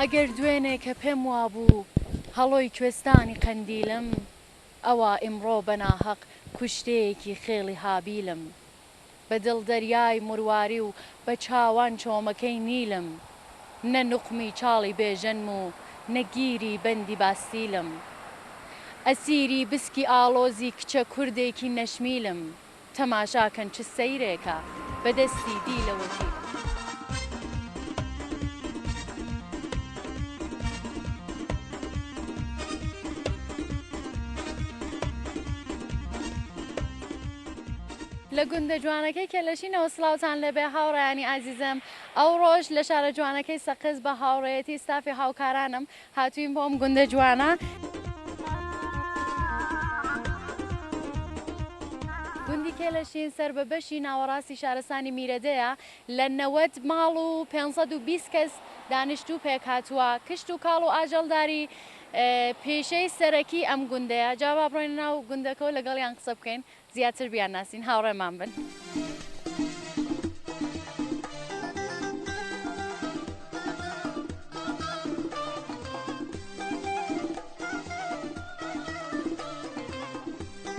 ئەگەر دوێنێ کە پێم وابوو هەڵۆی کوێستانی قەندیلم، ئەوا ئیمڕۆ بە ناهەق کوشتەیەکی خێڵی هابیلم. بە دڵ دەریای مرواری و بە چاوان چۆمەکەی نیلم. نە نوقمی چاڵی بێژەنم و نە گیری بەندی باستیلم. ئەسیری بسکی ئاڵۆزی کچە کوردێکی نەشمیلم. تەماشا کەن چ سەیرێکە بە دەستی دیلەوە دیلم. لە گوندە جوانەکەی کێلەشینەوە سڵاوتان لێبێ هاوڕێیانی ئازیزم ئەوڕۆش لە شارە جوانەکەی سەقز بە هاوڕێیەتی ستافی هاوکارانم هاتووین بۆ ئەم گوندە جوانە. گوندی کێلەشین سەر بە بەشی ناوەڕاستی شارستانی میرەدەیە، لە 90 ماڵ و 520 کەس دانیشتوو پێکهاتووە، کشت و کاڵ و ئاژەڵداری پیشەی سەرەکی ئەم گوندەیە، جا با بڕۆینە ناو گوندەکە و لەگەڵیان قسە بکەین زیاتر بیانناسین، هاوڕێمان بن.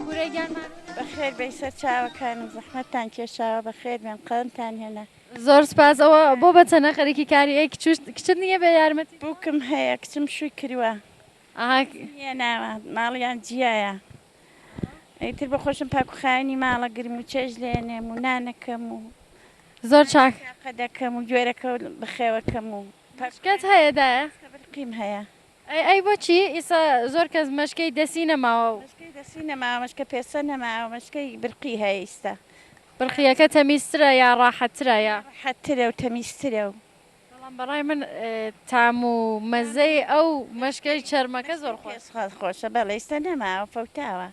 کورە گیان مانوو نەبی. بەخێر بێی سەر چاوەکانم زەحمەتتان کێشاوە بەخێر بێن قەدەمتان هێنا. زۆر سوپاس ئەوە بۆ بە چەنە خەریکی کاری ئەی کچوش کچت نییە بێ یارمەتی بووکم هەیە کچم شووی کرووە ئەها نییە ناوە ماڵیان جیایە ئیتر بە خۆشم پاک و خاوێنی ماڵە گرم و چێژ لێنێم و نانەکەم و زۆر چاک. تاقە دەکەم و گوێرەکە بەخێوەکەم و پاک و مەشکەت هەیە دایە؟ مەشکە برقیم هەیە. ئەی ئەی بۆچی ئیسا زۆر کەس مەشکەی دەسی نەماوە و. مەشکەی دەسی نەماوە مەشکە پێسە نەماوە مەشکەی برقی هەیە ئیستا. برقیەکە تەمیزترە یا ڕاحەتترە یا. ڕەحەتترە و تەمیزترە و. بەڵام بەڕای من تام و مەزەی ئەو مەشکەی چەرمەکە زۆر خۆشە. مەشکەی خۆشە بەڵێ ئیستا نەماوە فەوتاوە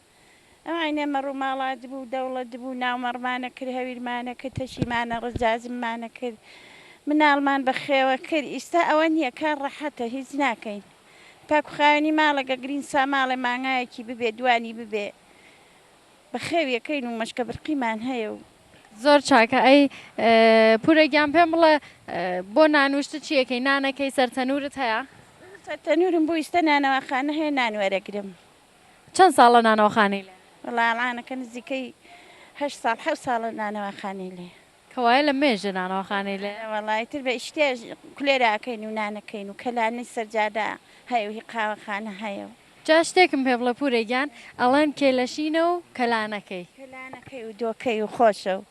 ئەو عەینە مەڕ و ماڵات بوو دەوڵەت بوو ناو مەڕمانە کرد هەویرمانە کرد تەشیمانە ڕست جاجممانە کرد مناڵمان بەخێوە کرد ئیستا ئەوە نییە کار ڕەحەتە هیچ ناکەین پاک و خاوێنی ماڵێک ئەگرین سا ماڵێ مانگایەکی ببێ دوانی ببێ بەخێویەکەین و مەشکە برقیمان هەیە و. زۆر چاکە ئەی پورە گیان پێم بڵێ بۆ نانوشت چی ئەکەی نانەکەی سەر تەنورت هەیە؟ سەر تەنورم بۆ ئیستە نانەواخانە هەیە نان وەرەگرم. چەند ساڵە نانەواخانەی لێیە؟ وەڵا ئەڵانەکە نزیکەی هەشت ساڵ حەوت ساڵە نانەواخانەی لێیە. کەوایە لە مێژە نانەواخانەی لێیە. وەڵا ئیتر بە ئیشتیاج کولێرە ئەکەین و نانەکەین و کەلانەی سەر جادە هەیە و هی قاوەخانە هەیە و. جا شتێکم پێ بڵێ پورە گیان ئەڵێن کێلەشینە و کەلانەکەی. کەلانەکەی و دۆکەی و خۆشە و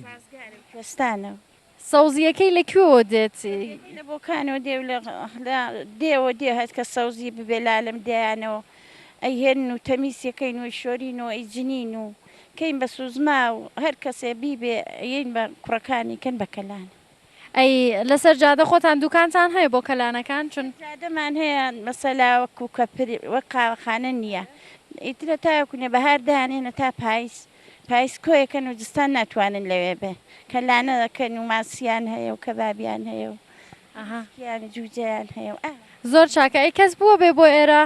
سازگارە و کوێستانە و. سەوزییەکەی لە کوێوە دێت؟ سەوزییەکەی لە بۆکانەوە دێ و لە دێوە دێ هەر کە سەوزی ببێ لالم دێیانەوە ئەیهێنن و تەمیسیەکەین و ئەیشۆرین و ئەیجنین و کەین بە سوزما و هەر کەسێ بیبێ ئەیەین بە کوڕەکانی کەن بە کەلانە. ئەی لەسەر جادە خۆتان دوکانتان هەیە بۆ کەلانەکان چون. جادەمان هەیە مەسەلا وەکو کەپر وەک قاوەخانە نییە ئیتر هەتاوەکو نە بەهار دانێن هەتا پایز پایز کۆیەکەن و زستان ناتوانن لەوێ بێ کەلانە دەکەن و ماسیان هەیە و کەبابیان هەیە و سکیان جوجەیان هەیە و ئا. زۆر چاکە ئەی کەس بووە بێ بۆ ئێرە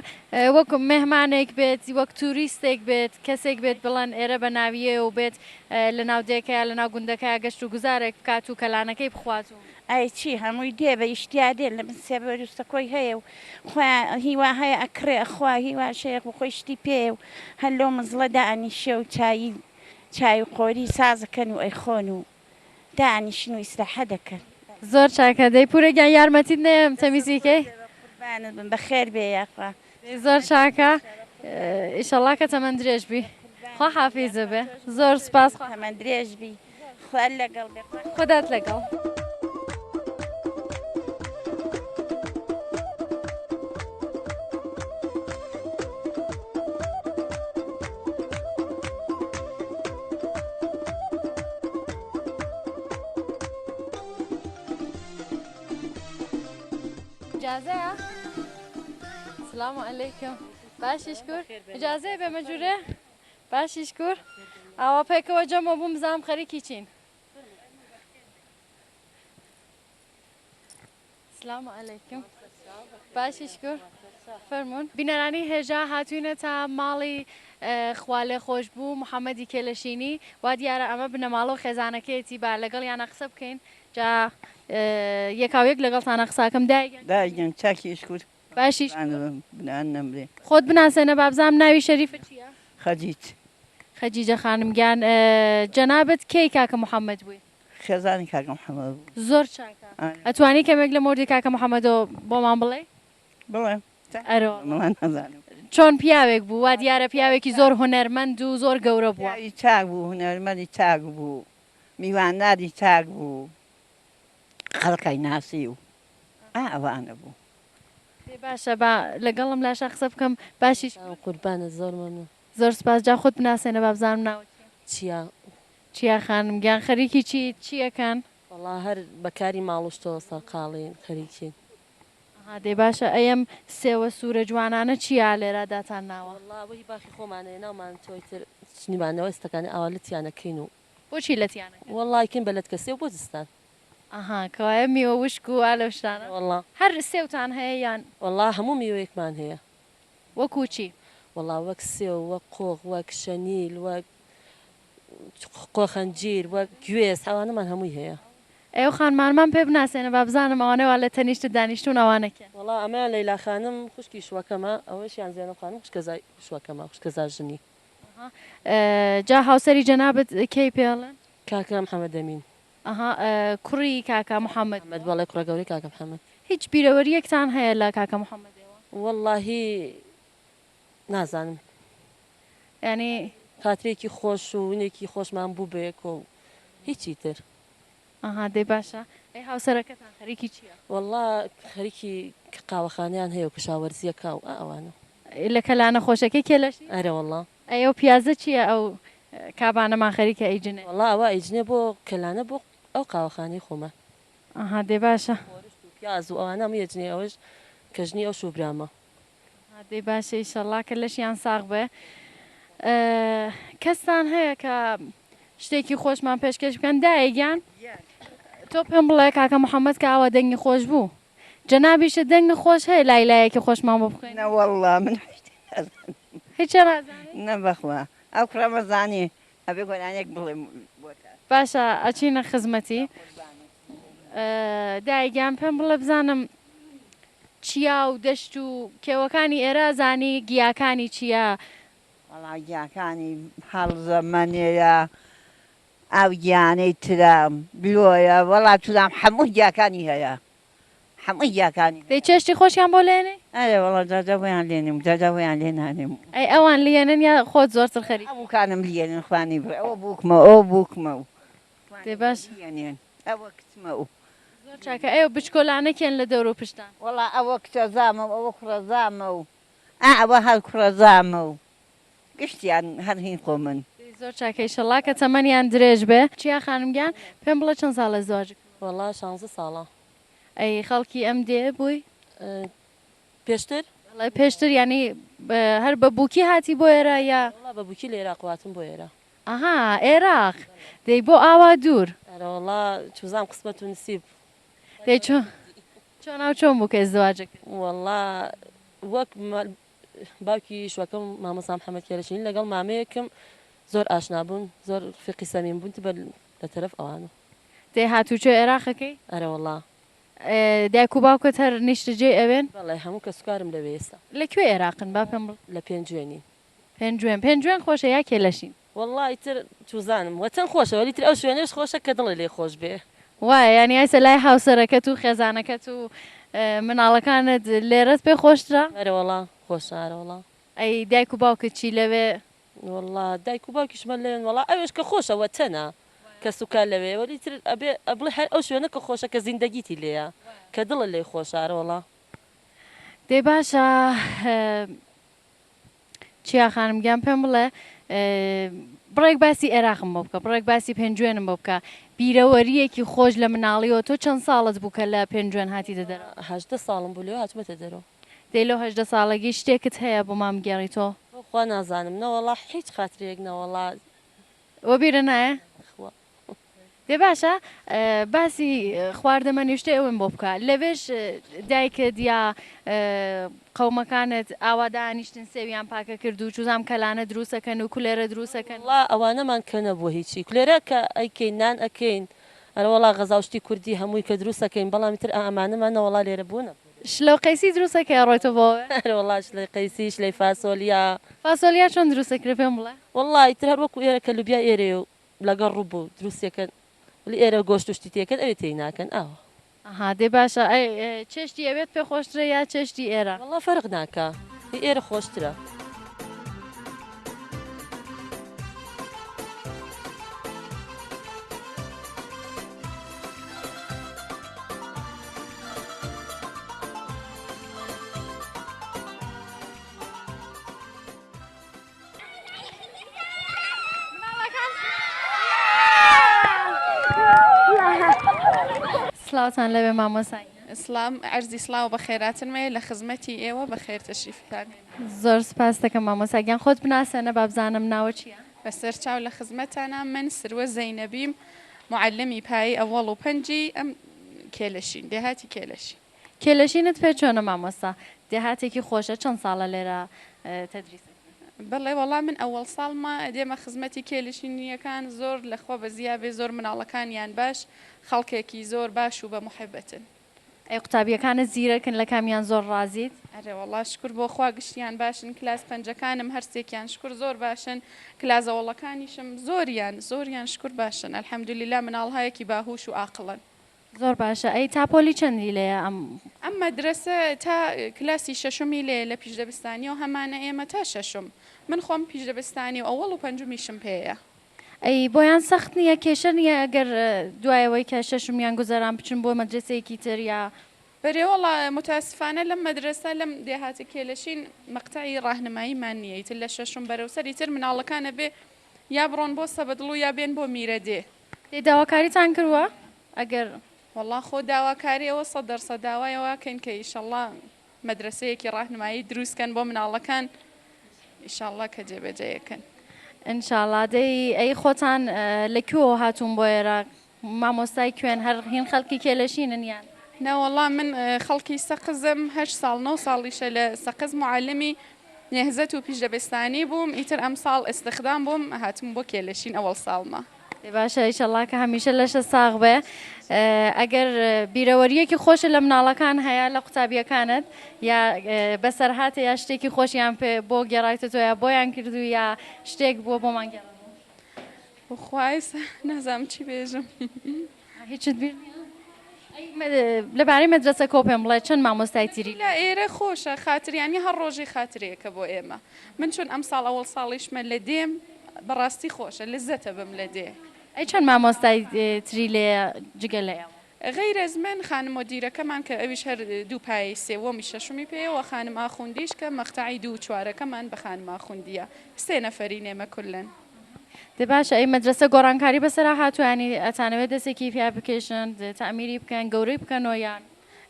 وەک مێهمانێک بێت وەک توریستێک بێت کەسێک بێت بڵێن ئێرە بە ناویەیە و بێت لە ناو دێکەیا لە ناو گوندەکەیا گەشت و گوزارێک بکات و کەلانەکەی بخوات و. ئەی چی هەمووی دێ بە ئیشتیا دێن لە بن سێبەر و سەکۆی هەیە و خۆیان هی وا هەیە ئەکڕێ ئەخوا هی واش هەیە بۆ خۆی شتی پێیە و هەر لەو مزڵە دائەنیشێ و چایی چای و قۆری سازەکەن و ئەیخۆن و دائەنیشن و ئیسراحەت دەکەن. زۆر چاکە دەی پورە گیان یارمەتیت نەیەم تەمیزی کەی. قوربانت بم بەخێر بێ یاخوا. دەی زۆر چاکە ئیشەڵا کە تەمەن درێژ بی خوا حافیزت بێ زۆر سوپاس خوا. تەمەن درێژ بی خوات لەگەڵ بێ. خودات لەگەڵ. ئیجازەیە؟ سلام علیکم باشی شکور ئیجازەیە بێمە ژوورێ؟ باشی شکور ئاوا پێکەوە جەمە بووم بزانم خەریکی چین سلام علیکم. باشی شکر فەرموون. بینەرانی هێژا هاتووینەتە ماڵی خوالێخۆشبوو محەمەدی کێلەشینی وا دیارە ئەمە بنەماڵە و خێزانەکەیەتی با لەگەڵیانا قسە بکەین جا یەکاو یەک لەگەڵتانا قساکەم دایە گیان دایە گیان چاکی شکور باشی بنان نەمرێ. خۆت بناسێنە بابزانم ناوی شەریفت چیە؟ خەجیج. خەجیجە خانم گیان جەنابت کێی کاکە محمد بووی؟ خێزانی کاکە محمد بوو. زۆر چاکە ئەتوانی کەمێک لە مۆردی کاکە محمدەوە بۆمان بڵێی؟ بڵێ ئەرێ نازانم. چۆن پیاوێک بوو؟ وا دیارە پیاوێکی زۆر هونەرمەند و زۆر گەورە بووە. پیاوی چاک بوو هونەرمەندی چاک بوو میوانداری چاک بوو خەڵکای ناسی و ئا ئەوانە بوو. دەی باشە با لەگەڵم لاشا قسە بکەم باشی شکور. قوربانت زۆر مەمنون. زۆر سوپاس جا خۆت بناسێنە با بزانم ناوت چیە. چیا. چیا خانم گیان خەریکی چیت چی ئەکەن؟ وەڵا هەر بە کاری ماڵ و شتەوە سەرقاڵین خەریکین. ئەها دەی باشە ئەی ئەم سێوە سوورە جوانانە چیە لێرا داتان ناوە؟ وەڵا ئەوە هی باخی خۆمانە هێناومانەتەوە ئیتر چنیمانەوە ئێستەکانێ ئاوا لەتیان ئەکەین و. بۆچی لەتیان ئەکەن؟ وەڵا ئەیکەین بە لەتکە سێو بۆ زستان. ئەها کەوایە میوە وشک و ئا لەو شتانە. وەڵا. هەر سێوتان هەیە یان؟ وەڵا هەموو میوەیەکمان هەیە. وەکوو چی؟ وەڵا وەک سێو وەک قۆخ وەک شەنیل وەک قۆخەنجیر وەک گوێز ئەوانەمان هەمووی هەیە. ئەی ئەو خانمانەمان پێ بناسێنە با بزانم ئەوانەی وا لە تەنیشتت دانیشتوون ئەوانە کێن؟ وەڵا ئەمەیان لەیلا خانم خوشکی شوەکەمە ئەوەشیان زێنەب خانم خوشکەزای شوەکەمە خوشکەزا ژنی. ئەها جا هاوسەری جەنابت کێی پێ ئەڵێن؟ کاکە محەمەدەمین. ئەها کوڕی کاکە محەمەد بووە؟ بەڵێ کوڕە گەورەی کاکە محەمەد. هیچ بیرەوەرییەکتان هەیە لە کاکە محەمەدەوە؟ وەڵاهی نازانم. یانی. خاترێکی خۆش و ونێکی خۆشمان بوو بەیەکەوە و هیچی تر. ئەها دەی باشە. ئەی هاوسەرەکەتان خەریکی چییە؟ وەڵا خەریکی قاوەخانەیان هەیە و کەشاوەرزییەکە و ئا ئەوانە. لە کەلانە خۆشەکەی کێلەشی؟ ئەرەوەڵا. ئەی ئەو پیازە چییە ئەو کابانەمان خەریکە ئەیجنێ؟ وەڵا ئەوە ئەیجنێ بۆ کەلانە بۆ ئەو قاوەخانەی خۆمان. ئەها دەی باشە. خۆرشت و پیاز و ئەوانە هەمووی ئەجنێ ئەوەش کەژنی ئەو شوبرامە. ئەها دەی باشە ئیشەڵا کە لەشیان ساغ بێ. کەستان هەیە کە شتێکی خۆشمان پێشکەش بکەن دایە گیان تۆ پێم بڵێ کاکە محەممەد کە ئاوا دەنگی خۆش بوو جەنابیشت دەنگت خۆش هەیە لای لایەکی خۆشمان بۆ بخوێنی؟ نەوەڵڵا من هیچ نازانم. هیچێ نازانی؟ نە بەخوا ئەو کوڕەمە زانی ئەبێ گۆرانیەک بڵێم بۆتان. باشە ئەچینە خزمەتی. دایە گیان پێم بڵێ بزانم چیا و دەشت و کێوەکانی ئێرە ئەزانی گیاکانی چیە؟ وەڵا گیاکانی هەڵزە مەنێیە ئەو گیانەی ترە بلۆیە وەڵا چوزام هەموو گیاکانی هەیە. هەموو گیاکانی دەی چێشتی خۆشیان بۆ لێنێی؟ ئەرێ وەڵا جا جا بۆیان لێنێم جا جا بۆیان لێ نانێم. ئەی ئەوان لیێنن یا خۆت زۆرتر خەریکی؟ هەمووکانم لیێنن خوا نەیبڕێ ئەوە بووکمە ئەوە بووکمە و دەی باش. لیێنێن ئەوە کچمە و. زۆر چاکە ئەی ئەو بچکۆلانە کێن لە دەور و پشتان؟ وەڵا ئەوە کچەزامە و ئەوە کوڕەزامە و ئا ئەوە هەر کوڕەزامە و گشتیان هەر هین خۆمن. دەی زۆر چاکە ئیشەڵا کە تەمەنیان درێژ بێ. چیا خانم گیان پێم بڵێ چەند ساڵە ئەزدواجت کردووە؟ وەڵا شانزە ساڵە. ئەی خەڵکی ئەم دێیە بووی؟ پێشتر؟ بەڵێ پێشتر یانی هەر بە بووکی هاتی بۆ ئێرە یا؟ وەڵا بە بووکی لە ئێراق هاتم بۆ ئێرە. ئەها ئێراق دەی بۆ ئاوا دوور؟ ئەرەوەڵا چوزام قسمەت و نسیب. دەی چۆن چۆناو چۆن بوو کە ئیزدواجت کرد؟ وەڵا وەک باوکی شوەکەم مامۆستا محەمەد کێلەشینی لەگەڵ مامەیەکم زۆر ئاشنا بوون زۆر رفیقی سەمیم بوون بە لە تەرەف ئەوانەوە. دەی هاتوچۆی ئێراق ئەکەی؟ ئەرەوەڵا. دایک و باوکت هەر نیشتەجێی ئەوێن؟ بەڵێ هەموو کەسوکارم لەوێ ئێستا. لە کوێ ئێراقن با پێم بڵێ؟ لە پێنجوێنین. پێنجوێن پێنجوێن خۆشە یا کێلەشین؟ وەڵا ئیتر چوزانم وەچەن خۆشە وەلی تر ئەو شوێنەش خۆشە کە دڵێ لێ خۆش بێ. وایە یانی ئایسە لای هاوسەرەکەت و خێزانەکەت و مناڵەکانت لێرەت پێ خۆشترە؟ ئەرەوەڵا خۆشە ئەرەوەڵا. ئەی دایک و باوکت چی لەوێ؟ وەڵا دایک و باوکیشمان لەوێن وەڵا ئەوێش کە خۆشە وەتەنە کەس و کار لەوێ وەلی تر ئەبێ ئەبڵێ هەر ئەو شوێنە کە خۆشە کە زیندەگیتی لێیە کە دڵت لێی خۆشە ئەرەوەڵا. دەی باشە چیا خانم گیان پێم بڵێ بڕێک باسی ئێراقم بۆ بکە بڕێک باسی پێنجوێنم بۆ بکە بیرەوەرییەکی خۆش لە مناڵیەوە تۆ چەند ساڵت بوو کە لە پێنجوێن هاتیتە دەرەوە؟ 18 ساڵم بوو لەوێ هاتومەتە دەرەوە. دەی لەو 18 ساڵەگی شتێکت هەیە بۆمان بگێڕی تۆ؟ بەخوا نازانم نەوەڵا هیچ خاترەیەک نەوەڵا. وەبیرت نایە؟ بەخوا. دەی باشە باسی خواردەمەنی و شتێ ئەوەم بۆ بکە لەوێش دایکت یا قەومەکانت ئاوا دانیشتن سێویان پاکە کرد و چوزام کەلانە دروسەکەن و کولێرە دروسەکەن. وەڵا ئەوانەمان کە نەبووە هیچی کولێرە کە ئەیکەین نان ئەکەین ئەرەوەڵا غەزاو شتی کوردی هەمووی کە دروست ئەکەین بەڵام ئیتر ئا ئەمانەمان نەوەڵا لێرە بوو نەبوو. شلەو قەیسی دروست ئەکەی ئەڕۆیتۆ بۆ ئەوێ؟ ئەرەوەڵا شلەی قەیسی شلەی فاسۆلیا. فاسۆلیا چۆن دروست ئەکرێ پێم بڵێ؟ وەڵا ئیتر هەر وەکو ئێرە کە لوبیای ئێرەیە و لەگەڵ ڕوب و دروستیەکەن وەلی ئێرە گۆشت و شتی تێکەن ئەوێ تێی ناکەن ئاوا. ئەها دەی باشە ئەی چێشتی ئەوێت پێ خۆشترە یا چێشتی ئێرە؟ وەڵا فەرق ناکا هی ئێرە خۆشترە. سڵاوتان لەوێ مامۆستا گیان. سڵام عەرزی سڵاو بەخێراتن مەیە لە خزمەتی ئێوە بەخێر تەشریفتان هێنا. زۆر سپاست دەکەم مامۆستا گیان خۆت بناسێنە با بزانم ناوت چیە؟ بەسەر چاو لە خزمەتانا من سروە زەینەبیم موعەلمی پایەی ئەوەڵ و پەنجی ئەم کێلەشین دێهاتی کێلەشین. کێلەشینت پێ چۆنە مامۆستا؟ دێهاتێکی خۆشە چەند ساڵە لێرە تەدریس ئەکەی؟ بەڵێ وەڵا من ئەوەڵ ساڵمە دێمە خزمەتی کێلشینیەکان زۆر لە خوا بەزیا بێ زۆر مناڵەکانیان باش خەڵکێکی زۆر باش و بە موحەبەتن. ئەی قوتابیەکانت زیرەکن لە کامیان زۆر ڕازیت؟ ئەرێ وەڵا شکور بۆ خوا گشتیان باشن کلاس پەنجەکانم هەرسێکیان شکور زۆر باشن کلاس ئەوەڵەکانیشم زۆریان زۆریان شکور باشن الحمدللە مناڵهایەکی باهوش و ئاقڵن. زۆر باشە ئەی تا پۆلی چەندی لێیە ئەم. ئەم مەدرەسە تا کلاسی شەشمی لێیە لە پیشدەبستانیەوە هەمانە ئێمە تا شەشم من خۆم پیشدەبستانی و ئەوەڵ و پەنجمیشم پێیە. ئەی بۆیان سەخت نیە کێشە نیە ئەگەر دوای ئەوەی کە شەشمیان گوزەران بچن بۆ مەدرەسەیەکی تر یا. بەرێ وەڵا موتاسفانە لەم مەدرەسە لەم دێهاتە کێلەشین مەقتەعی ڕاهنماییمان نیە ئیتر لە شەشم بەرەو سەر ئیتر مناڵەکان ئەبێ یا بڕۆن بۆ سەبدڵو یا بێن بۆ میرەدێ. دەی داواکاریتان کردوە ئەگەر. وەڵا خۆ داواکاری ئەوە سەد دەرسەد داوای ئەوە کەین کە ئیشەڵا مەدرەسەیەکی ڕاهنمایی دروست کەن بۆ مناڵەکان ئیشەڵا کە جێبەجێ کەن. ان شاءاللە دەی ئەی خۆتان لە کوێوە هاتوون بۆ ئێرە مامۆستای کوێن هەر هین خەڵکی کێلەشینن یان؟ نەوەڵا من خەڵکی سەقزم هەشت ساڵ نۆ ساڵیشە لە سەقز موعەلمی نێهزەت و پیشدەبستانی بووم ئیتر ئەمساڵ ئیستخدام بووم هاتم بۆ کێلەشین ئەوەڵ ساڵمە. دەی باشە ئیشەڵا کە هەمیشە لەشە ساغ بێ ئەگەر بیرەوەریەکی خۆشت لە مناڵەکان هەیە لە قوتابیەکانت یا بەسەرهاتێ یا شتێکی خۆشیان پێ بۆ گێڕایتەوە یا بۆیان کردووی یا شتێک بووە بۆمان گێڕەوە. بەخوا ئێستا نازانم چی بێژم. هیچت بیر نییە؟ ئەی لەبارەی مەدرەسەکەوە پێم بڵێ چەند مامۆستای تری؟ لە ئێرە خۆشە خاتر یانی هەر ڕۆژێ خاترەیەکە بۆ ئێمە من چون ئەمساڵ ئەوەڵ ساڵیشمە لە دێم بەڕاستی خۆشە لزەتە بم لە دێ. ئەی چەند مامۆستای تری لێیە جگە لە ئێوە؟ غەیرەز من خانم مۆدیرەکەمان کە ئەویش هەر دوو پایەی سێوەمی شەشمی پێیە وە خانم ئاخوندیش کە مەقتەعی دوو و چوارەکەمان بە خانم ئاخوندیە سێ نەفەرین ئێمە کوللەن. دەی باشە ئەی مەدرەسە گۆڕانکاری بەسەرا هاتووە یانی ئەتانەوێت دەسێکی پیا بکێشن تەعمیری بکەن گەورەی بکەنەوە یان؟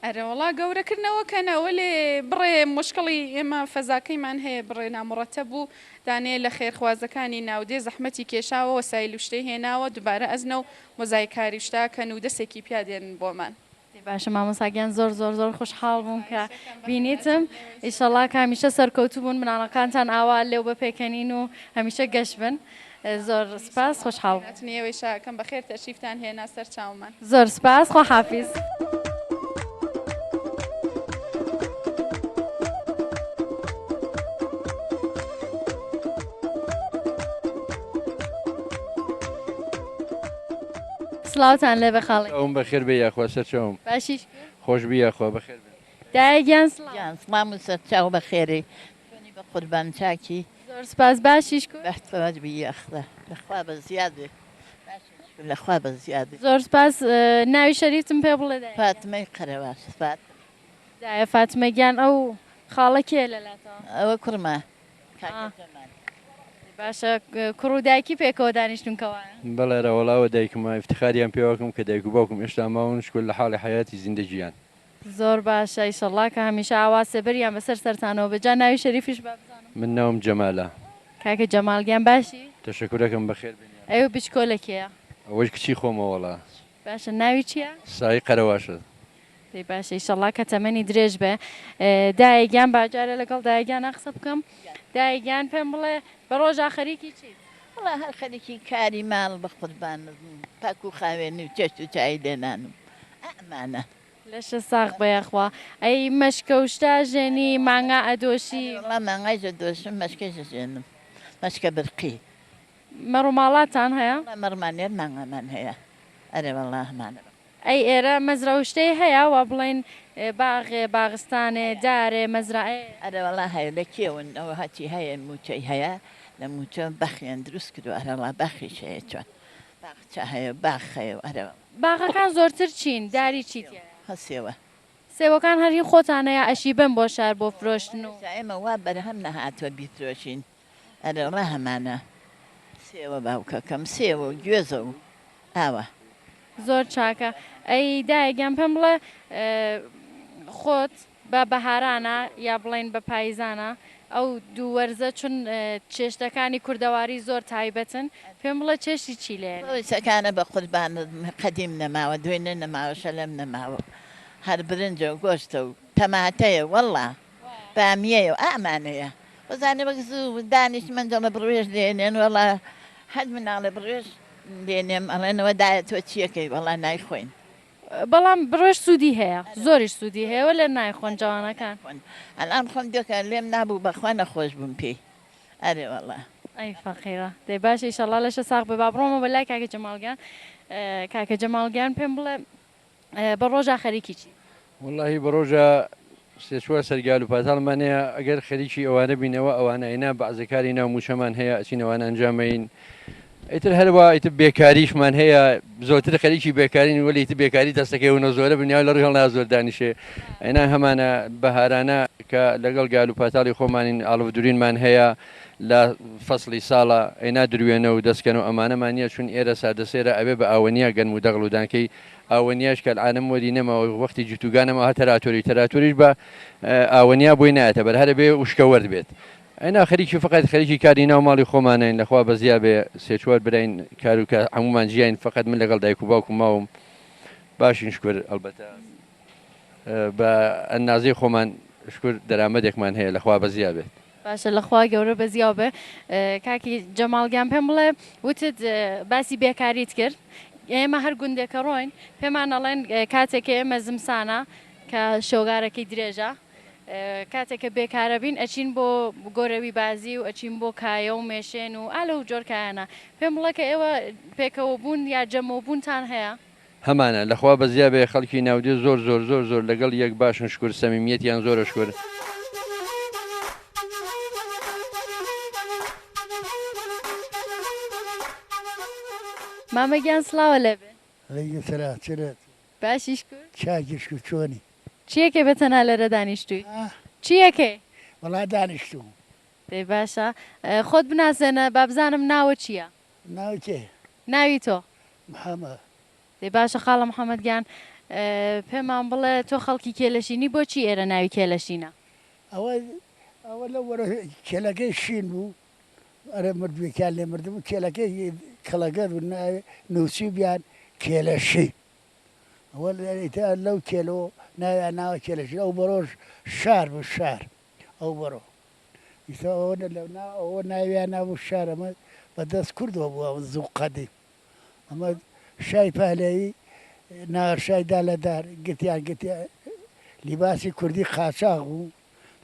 ئەرێوەڵا گەورە کردنەوە کەنە وەلێ بڕێ موشکڵی ئێمە فەزاکەیمان هەیە بڕێ ناموڕەتەب و دانەیە لە خێرخوازەکانی ناودێ زەحمەتی کێشاوە وەسایل و شتەی هێناوە دوبارە ئەزنەو مۆزایکاری و شتە کەن و دەسێکی پیا دێنن بۆمان. دەی باشە مامۆستا گیان زۆر زۆر زۆر خوشحاڵ بووم کە بینیتم ئیشەڵا کە هەمیشە سەرکەوتوو بوون مناڵەکانتان ئاوا لێو بە پێکەنین و هەمیشە گەش بن زۆر سپاس خۆشحاڵ بووم. هاتنی ئێوەی شاکەم بەخێر تەشریفتان هێنا سەر چاومان. زۆر سپاس خواحافیز. سڵاوتان لێبێ خاڵی. چاوم بەخێر بێی یاخوا سەرچاوم. باشی شکور. خۆش بی یاخوا بەخێر بێن. دایە گیان سڵاو. گیان سڵام و سەرچاو بەخێرێی چۆنی بەقوربان چاکی. زۆر سپاس باشی شکور. بەختەوەر بی یاخوا لەخوا بەزیاد بێ باشی شکور لەخوا بەزیاد بێ. زۆر سپاس ناوی شەریفتم پێ بڵێ دایە گیان. فاتمەی قەرەواش فاتمە. دایە فاتمە گیان ئەو خاڵە کێیە لەلاتەوە؟ ئەوە کوڕمە کاکە جەمال. باشە کوڕ و دایکی پێکەوە دانیشتون کەوایە؟ بەڵێ ئەرەوەڵا ئەوە دایکمە ئیفتخاریان پێوەکەم کە دایک و باوکم ئێشتا ماون شکور لە حاڵی حەیاتی زیندەگیان. زۆر باشە ئیشەڵا کە هەمیشە ئاوا سێبەریان بەسەر سەرتانەوە بێت جا ناوی شەریفیش با بزانم. من ناوم جەمالە. کاکە جەمال گیان باشی؟ تەشەکورەکەم بەخێر بێن یاخوا. ئەی ئەو بچکۆلە کێیە؟ ئەوەش کچی خۆمە وەڵا. باشە ناوی چیە؟ سایی قەرەواشە. دەی باشە ئیشەڵا کە تەمەنی درێژ بێ. دایە گیان با جارێ لەگەڵ دایە گیانا قسە بکەم. دایە گیان پێم بڵێ بە ڕۆژا خەریکی چیت؟ وەڵا هەر خەریکی کاری ماڵ بە قوربانت بم پاک و خاوێنی و چێشت و چایی لێنان و ئەمانە. لەشت ساغ بێ یاخوا. ئەی مەشکە و شتە ئەژێنی مانگا ئەدۆشی؟ ئەرێ وەڵا مانگایش ئەدۆشم مەشکەیش ئەژێنم مەشکە برقی. مەڕ و ماڵاتتان هەیە؟ وەڵا مەڕمان نیە مانگامان هەیە ئەرێ وەڵا هەمانە. ئەی ئێرە مەزرا و شتەی هەیە وا بڵێین باغێ باغستانێ دارێ مەزرەعەیێ؟ ئەرێ وەڵا هەیە لە کێون ئەوە هەچی هەیە موچەی هەیە لە موچە باخیان دروست کردوە ئەرێ وەڵا باخیش هەیە چۆن باخچە هەیە و باخ هەیە و ئەرێ وەڵا. باغەکان زۆرتر چین داری چی تیایە؟ هە سێوە. سێوەکان هەر هی خۆتانە یا ئەشیبەن بۆ شار بۆ فرۆشتن و؟ وەڵا ئێستا ئێمە وا بەرهەم نەهاتوە بیفرۆشین ئەرێ وەڵا هەمانە سێوە باوکەکەم سێوە و گوێزە و ئاوە. زۆر چاکە ئەی دایە گیان پێم بڵێ خۆت بە بەهارانە یا بڵێین بە پایزانە ئەو دوو وەرزە چون چێشتەکانی کوردەواری زۆر تایبەتن پێم بڵێ چێشتی چی لێنێ؟ پایزەکانە بە قوربانت قەدیم نەماوە دوێنێ نەماوە شەلەم نەماوە هەر برنجە و گۆشتە و تەماتەیە وەڵا بامیەیە و ئامانەیە وەزانێ وەک زوو دانیشت مەنجەڵە بڕوێش لێنێن وەڵا هەر مناڵێ بڕوێش لێنێم ئەڵێنەوە دایە تۆ چیەکەی وەڵا نایخۆین. بەڵام بڕوێش سوودی هەیە زۆریش سوودی هەیە وەلێ نایخۆن جەوانەکان. ئەلان خۆم دوێکە لێم نابوو بەخوا نەخۆش بووم پێی ئەرێ وەڵا. ئەی فەقیرە دەی باشە ئیشەڵا لەشە ساغ بێ با بڕۆمەوە بە لای کاکە جەماڵ گیان کاکە جەماڵ گیان پێم بڵێ بە ڕۆژا خەریکی چی؟ وەڵاهی بە ڕۆژا سێ چوار سەر گال و پاتاڵمان هەیە ئەگەر خەریکی ئەوانە بین ئەوە ئەوانە ئەینا بەعزێ کاری ناو موچەمان هەیە ئەچین ئەوانە ئەنجام ئەین ئیتر هەروا ئیتر بێکاریشمان هەیە زۆرتر خەریکی بێکارین وەلی ئیتر بێکاری دەستەکەی ونە زۆرە بنیا لە ڕووی هەڵنا زۆر دانیشێ ئەینا هەمانە بەهارانە کە لەگەڵ گال و پاتاڵی خۆمانین ئاڵف دورینمان هەیە لە فەسڵی ساڵە ئەینا دروێنە و دەسکەن و ئەمانەمان نیە چون ئێرە ساردەسێرە ئەبێ بە ئاوەنیا گەنم و دەغڵ و دانکەی ئاوەنیاش کە العانم وەری نەماوە وەختی جوتوگا نەماوە هەر تەراتۆری تەراتۆریش بە ئاوەنیا بۆی نایەتە بەر هەر ئەبێ وشکە وەرد بێت ئەینا خەریکی فەقەت خەریکی کاری ناو ماڵی خۆمانین لەخوا بەزیا بێ سێ چوار براین کار و کە هەموومان جیاین فەقەت من لەگەڵ دایک و باوکم ماوم باشین شکر ئەڵبەتە بە ئەندازەی خۆمان شکر دەرامەدێکمان هەیە لەخوا بەزیا بێت. باشە لە خوا گەورە بەزیاو بێ کاکی جەماڵ گیان پێم بڵێ وتت باسی بێکاریت کرد ئێمە هەر گوندێکە ڕۆین پێمان ئەڵێن کاتێک کە ئێمە زمسانە کە شەوگارەکەی درێژە کاتێک کە بێکارە بین ئەچین بۆ گۆرەوی بازی و ئەچین بۆ کایە و مێشێن و ئا لەو جۆر کایانە پێم بڵێ کە ئێوە پێکەوە بوون یا جەمەوە بوونتان هەیە؟ هەمانە لەخوا بەزیا بێ خەڵکی ناودێ زۆر زۆر زۆر زۆر لەگەڵ یەک باشن شکور سەمیمیەتیان زۆرە شکور. مامە گیان سڵاوە لێ بێ. علیکم سلام چلت. باشی شکور. چاکی شکور چۆنی. چیەکەی بە تەنها لێرە دانیشتووی؟ چیەکەی؟ وەڵا دانیشتووم. دەی باشە خۆت بناسێنە با بزانم ناوت چیە؟ ناوی کێ؟ ناوی تۆ. محەمەد. دەی باشە خاڵە محەمەد گیان پێمان بڵێ تۆ خەڵکی کێلەشینی بۆچی ئێرە ناوی کێلەشینە؟ ئەوە ئەوە لەو وەرە کێلەکەی شین بوو ئەرێ مردووێکیان لێ مردبوو کێلەکەی کەڵەگەر بوو ناوی نووسیبیان کێلەشین ئەوە ئیتر لەو کێلۆ ناویان ناوە کێلەشین ئەو بەرۆژ شار بوو شار ئەو بەرۆ ئیستا ئەوە لە نا ئەوە ناویان نابوو شار ئەمە بە دەست کوردەوە بووە ئەوە زوو قەدیم ئەمە شای پەهلەوی نارشای دا لە دار گرتیان گرتی لیباسی کوردی قاچاغ بوو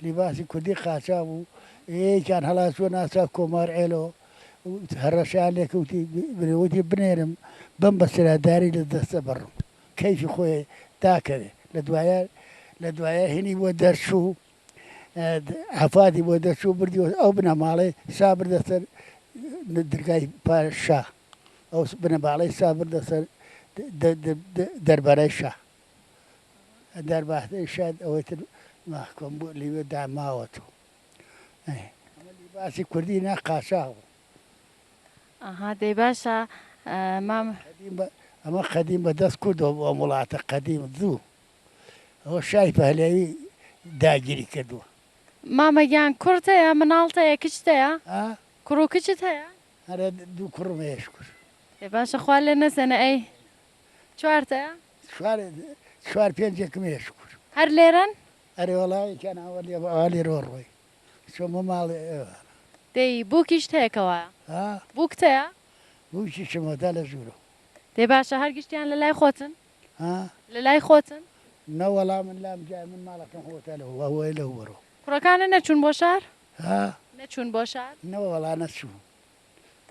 لیباسی کوردی قاچاغ بوو یەکیان هەڵاچووە ناسا کۆمار عێلۆ هەڕەشیان لێکەوتی وتی بنێرم بەم بەسەراداری لە دەستە بڕم کەیفی خۆی داکەوێ لە دوایە لە دوایە هینی بۆ دەرچوو عەفادی بۆ دەرچوو بردی ئەو بنەماڵەی سا بردە سەر درگای شا ئەو بنەماڵەی سا بردە سەر دەربارەی شا دەربارەی شا ئەوەی تر مەحکوم بوو لەوێ داماوەتەوە باسی کوردی نا قاچاغ بوو. ئەها دەی باشە مام. ئەمە قەدیم بە دەست کوردەوە بوو ئەم وڵاتە قەدیم زوو ئەوە شای پەهلەوی داگیری کردووە. مامە گیان کوڕت هەیە مناڵت هەیە کچت هەیە؟ کوڕ و کچت هەیە؟ ئەرێ دوو کوڕم هەیە شکور. ئێ باشە خوا لێ نەسەنە ئەی چوارتەیە؟ چوار چوار پێنجێکم هەیە شوکور. هەر لێرەن؟ ئەرێ وەڵا یەکیان ئاوا لێ ئاوا لێرەوە ڕۆی چۆمە ماڵێ ئێوارە. دەی بووکیشت هەیە کەوایە؟ ها؟ بووکت هەیە؟ بووکیشم هەتا لە ژوورەوە. دەی باشە هەر گشتیان لە لای خۆتن؟ ها؟ لە لای خۆتن؟ نەوەڵا من لام جایە من ماڵەکەم خۆتە لەو ئەوەی لەو بەرۆ. کوڕەکانت نەچوون بۆ شار؟ ها؟ نەچوون بۆ شار؟ نەوەڵا نەچوون.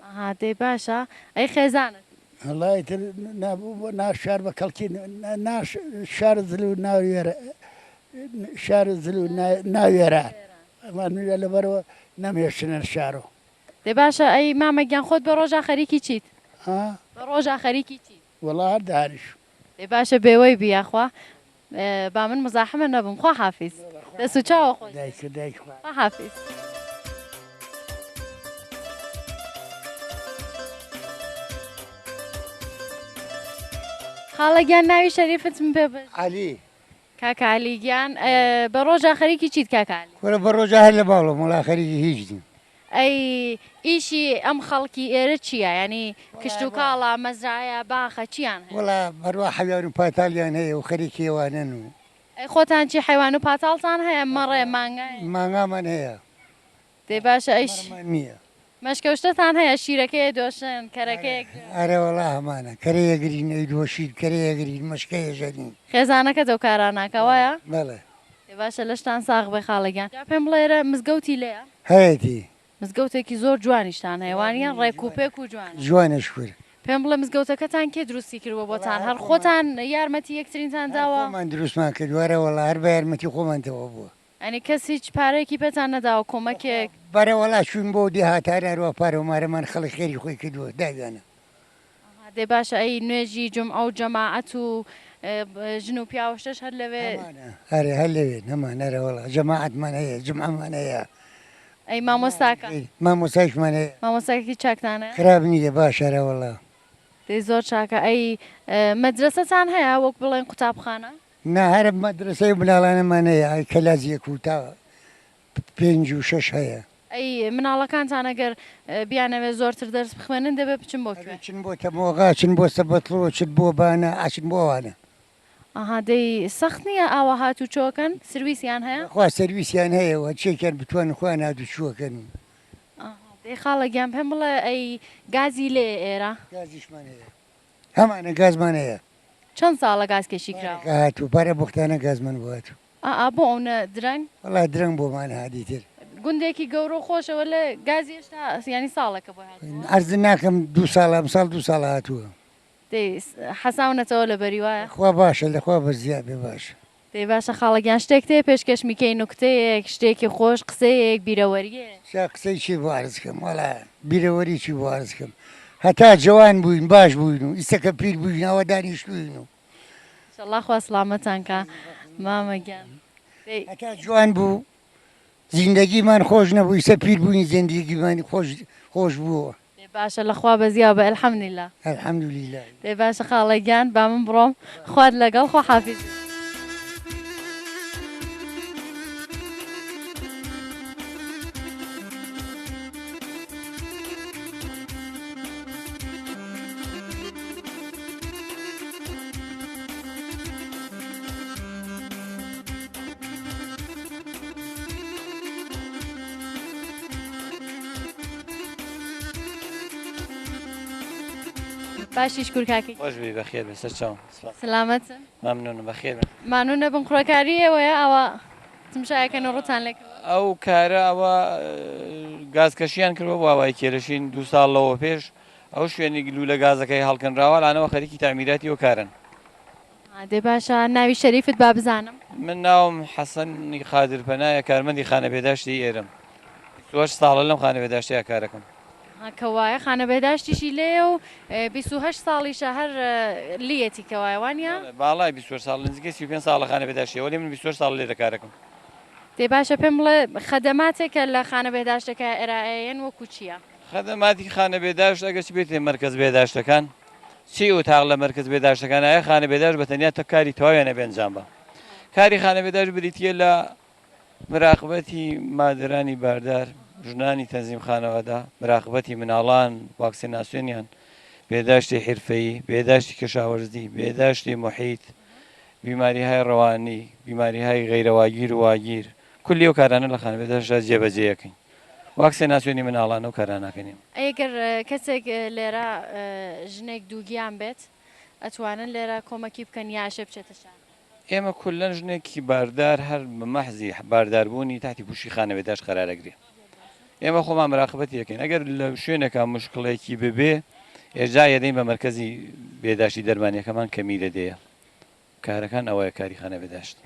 ئەها دەی باشە ئەی خێزانت؟ وەڵا ئیتر نا شار بە کەڵکی نا شار زل و ناوێرە شار زل و ناوێران ئەمان لەبەرەوە نەمهێشتنە شارۆ. دەی باشە ئەی مامە گیان خۆت بە ڕۆژا خەریکی چیت؟ ها؟ بە ڕۆژا خەریکی چیت؟ وەڵا هەر دانیشم. دەی باشە بێوەی بی یاخوا با من مزاحمە نەبم خوا حافیز دەست و چاوە خۆش بێت خوا حافیز. خاڵە گیان ناوی شەریفتم پێ بژ. عەلی. کاکە عەلی گیان بە ڕۆژا خەریکی چیت کاکە عەلی؟ کورە بە ڕۆژا هەر لە ماڵم وەڵا خەریکی هیچ نیم. ئەی ئیشی ئەم خەڵکی ئێرە چیە یانی کشتوکاڵە مەزرایە باخە چیان هەیە؟ وەڵا هەروا حەیوان و پاتاڵیان هەیە و خەریکی ئەوانەن و. ئەی خۆتان چی حەیوان و پاتاڵتان هەیە مەڕێ مانگایە؟ مانگامان هەیە. دەی باشە ئەی مەڕمان نییە. مەشکە و شتەتان هەیە شیرەکەی ئەدۆشن کەرەکەی ئەگرن؟ ئەرێ وەڵا هەمانە کەرەی ئەگرین ئەیدۆشین کەرەی ئەگرین مەشکەی ئەژەنین. خێزانەکەت ئەو کارانە ئەکا وایە؟ بەڵێ. دەی باشە لەشتان ساغ بێ خاڵە گیان. جا پێم بڵێ ئێرە مزگەوتی لێیە؟ هەیەتی. مزگەوتێکی زۆر جوانیشتان هەیە وانیە؟ ڕێک و پێک و جوانە. جوانە شکور. پێم بڵێ مزگەوتەکەتان کێ دروستی کردوە بۆتان؟ هەر خۆتان یارمەتی یەکترینتان داوە؟ هەر خۆمان دروستمان کردوە ئەرێ وەڵا هەر بە یارمەتی خۆمان تەواو بووە. یانی کەس هیچ پارەیەکی پێتان نەداوە کۆمەکێک؟ بەرە وەڵا چوین بۆ دێهاتان هەروا پارە و مارەمان خەڵک خێری خۆی کردوە داویانە. ئەها دەی باشە ئەی نوێژی جومعە و جەماعەت و ژن و پیاو شتەش هەر لەوێ؟ هەمانە ئەرێ هەر لەوێن هەمان ئەرێ وەڵا جەماعەتمان هەیە جومعەمان هەیە. ئەی مامۆستاکە؟ مامۆستایشمان هەیە. مامۆستاکێکی چاکتان هەیە؟ خراپ نییە باشە ئەرێ وەڵا. دەی زۆر چاکە ئەی مەدرەسەتان هەیە وەک بڵێن قوتابخانە؟ نا هەر مەدرەسەی مناڵانەمان هەیە ئەی کەلاس یەک و تا پێنج و شەش هەیە. ئەی مناڵەکانتان ئەگەر بیانەوێ زۆرتر دەرس بخوێنن دەبێ بچن بۆ کوێ؟ ئەبێ چن بۆ تەمۆغا چن بۆ سەبەتڵۆ چن بۆ بانە ئەچن بۆ ئەوانە. ئەها دەی سەخت نییە ئاوا هاتوچۆکەن سرویسیان هەیە؟ بەخوا سەرویسیان هەیە و هەرچیەکیان بتوانن خۆیان هاتوچوەکەن. ئەها دەی خاڵە گیان پێم بڵێ ئەی گازی لێیە ئێرە؟ گازیشمان هەیە هەمانە گازمان هەیە. چەند ساڵە گاز کێشی کراوە؟ پارەکە هاتوو پارە بوختانە گازمان بۆ هاتوو. ئا ئا بۆ ئەونە درەنگ؟ وەڵا درەنگ بۆمان هات ئیتر. گوندێکی گەورە و خۆشە وەلێ گازی هێشتا یانی ساڵێکە بۆی هاتووە؟ عەرز ناکەم دوو ساڵە ئەمساڵ دوو ساڵە هاتووە. دەی حەساونەتەوە لەبەری وایە؟ خوا باشە لەخوا بەزیا بێ باشە. دەی باشە خاڵە گیان شتێکت هەیە پێشکەشمی کەی نوکتەیەک شتێکی خۆش قسەیەک بیرەوەریەک. جا قسەی چی بۆ عەرز کەم وەڵا بیرەوەری چی بۆ عەرز کەم هەتا جەوان بووین باش بووین و ئیستە کە پیر بووین ئاوا دانیشتووین و. ئیشەڵا خوا سڵامەتان کا مامە گیان. دەی. هەتا جوان بوو زیندەگیمان خۆش نەبوو ئیسە پیر بووین زیندەگیمان خۆش خۆش بووە. دەی باشە لەخوا بەزیا بە الحمدللە. الحمدللە. دەی باشە خاڵە گیان با من بڕۆم خوات لەگەڵ خواحافیز. باشی شکور کاکە خۆش بی بەخێر بێ سەر چاوم سپاس سلامەتن مەمنونم بەخێر بێن. مانوو نەبن قڕەکاری ئێوەیە ئاوا تمشایەکەن و ڕوتان لێ کردوە. ئەو کارە ئەوە گازکەشیان کردوە بۆ ئاوای کێلەشین دوو ساڵ لەوە پێش ئەو شوێنی لولە گازەکەی هەڵکەنراوە لانەوە خەریکی تەعمیراتی ئەو کارەن. دەی باشە ناوی شەریفت با بزانم. من ناوم حەسەنی قادر پەنایە کارمەندی خانە بێداشتی ئێرەم 28 ساڵە لەم خانە بێداشتەیا کارەکەم. ها کەوایە خانە بێداشتیشی لێیە و 28 ساڵیشە هەر لیەتی کەوایە وانیە؟ بەڵێ باڵای 28 ساڵ نزیکەی 35 ساڵە خانە بێداشتیە وەلی من 28 ساڵە لێرە کارەکەم. دەی باشە پێم بڵێ خەدەماتێکە لە خانە بێداشتەکە ئێرائەیەن وەکو چیە؟ خەدەماتی خانە بێداشت ئەگەر چ بێتێ مەرکەز بێداشتەکان چی ئوتاق لە مەرکەز بێداشتەکان ئایە خانە بێداشت بە تەنیا تە کاری تەواویان ئەبێ ئەنجام با کاری خانە بێداشت بریتیە لە مراقبەتی مادرانی باردار ژنانی تەنزیم خانەوادە مراقبەتی مناڵان واکسیناسیۆنیان. بێداشتی حیرفەیی، بێداشتی کەشاوەرزی، بێداشتی موحیت، بیماریهای ڕەوانی، بیماریهای غەیرە واگیر و واگیر، کولی ئەو کارانە لە خانە بێداشتدا جێبەجێ ئەکەین. واکسێناسیۆنی مناڵان ئەو کارانە ئەکەین ئێمە. ئەی گەر کەسێک لێرە ژنێک دووگیان بێت ئەتوانن لێرە کۆمەکی بکەن یا ئەشێ بچێتە شار؟ ئێمە کولەن ژنێکی باردار هەر بە مەحزی بارداربوونی تەحتی پوشی خانە بێداشت قەرار ئەگرێ. ئێمە خۆمان مراقبەتی ئەکەین. ئەگەر لە شوێنێکا مشکڵێکی ببێ ئێرجاع ئەدەین بە مەرکەزی بێداشتی دەرمانیەکەمان کە میرە دێیە. کارەکان ئەوەیە کاری خانە بێداشت.